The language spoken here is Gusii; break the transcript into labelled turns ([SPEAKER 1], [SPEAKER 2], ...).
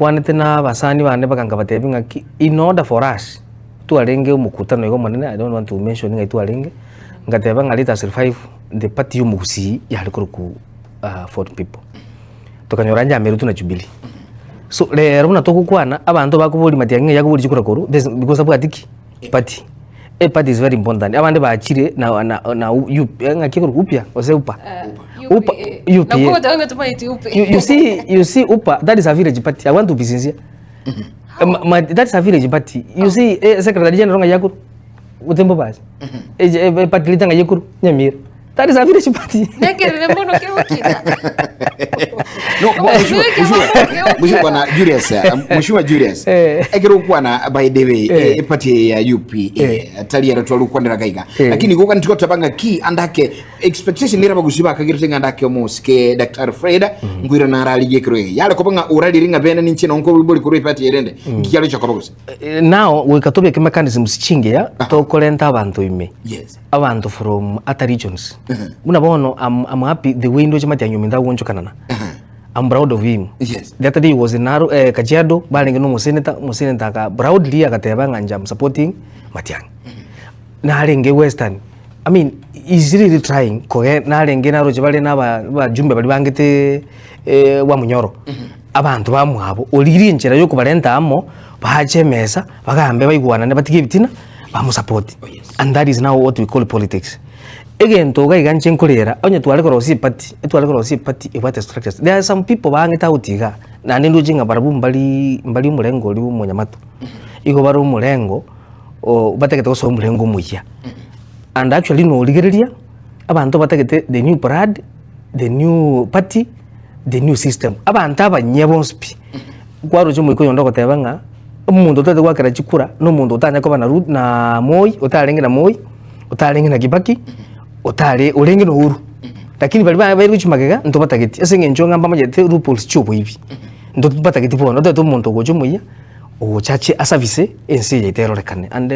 [SPEAKER 1] Nkwanete na abasani bane mpaka nkabatebia ng'aki in order for us twarenge omokutano iga omonene I don't want to mention ng'ai twarenge, ngateba ng'a let us revive the party ya omogusii yare korokwa Ford people. Tokanyora nyamerutwe na Jubilee. So rero buna togokwana abanto bakoboria Matiang'i ng'ai akoboria chikura korwa this because tabwati ki? Party. Eparty is very important. Abande bachire na na na U ng'aki ekorokwa upya gose upa? Upa UPA. You, you see you see upa that is a village party. I want to be sincere. Ma, ma, that is a village party. You see eh, secretary general ng'ai akorwa? Butembo basi. Eh, eh, party leader ng'ai akorwa? Nyamira. That is a village party.
[SPEAKER 2] Nekerere mono kegokina.
[SPEAKER 3] No, mheshimiwa, mheshimiwa, mheshimiwa bwana Julius, eh, mheshimiwa Julius.
[SPEAKER 1] Eh.
[SPEAKER 3] Ekero okwana by the way,
[SPEAKER 1] Eh.
[SPEAKER 3] eh, party ya UPA
[SPEAKER 1] Eh.
[SPEAKER 3] tari ero twari gokwanera gaiga.
[SPEAKER 1] Eh.
[SPEAKER 3] Lakini goka ntigoteba ng'a ki andake expectation nere abagusi bakagirete ng'a andake omosike Daktari Fred nkoira nararigie ekero eye. Yare koba ng'a orarire ng'a bene ninche nonko bori korwa eparty erende. Nki kiare gocha koba gose?
[SPEAKER 1] Eh, Now goika tobeke mechanisms chingiya tokorenta abanto ime.
[SPEAKER 3] Yes.
[SPEAKER 1] Abanto from other regions buna bono I'm, I'm happy the way ndoche Matiang'i ominto agonchokanana I'm proud of him.
[SPEAKER 3] Yes.
[SPEAKER 1] The other day he was in Naro, eh, Kajiado barenge na omosenator, omosenator aka proudly agateba ng'a inche I'm supporting Matiang'i. Narenge Western, I mean he's really trying koge narenge naroche bare na aba abajumbe baria bangete eh, Wamunyoro abanto bamwabo origirie enchera ya okobarenta amo bache emesa bagambe baigwanane batige ebitina. bamosupport and that is now what we call politics. Egento iga iga inche nkorera onye tware korosia eparty, etware korosia eparty ebwate structures, there are some people bang'ete out igaa, naende ndoche ng'a barabwo mbari mbari omorengo oria bwa omonyamato, igo bare omorengo o batagete gosoa omorengo omoyia. And actually norigereria, abanto batagete the new blood, the new party, the new system, abanto abanyia bonsi pi, Kwaroche omoika oyonde ogoteba ng'a omonto otagete goakera chikura na omonto otanya koba na Ru na Moi, otarenge na Moi, otarenge na Kibaki, otare orenge na Uhuru. Lakini baria ba bairwe chimagega ntobatageti ase eng'encho ng'a mbamanyete loopholes chia oboibi, ntobatageti bono, otagete omonto ogocha omoyia, ogocha ache asafise ense eye yaito erorekane and.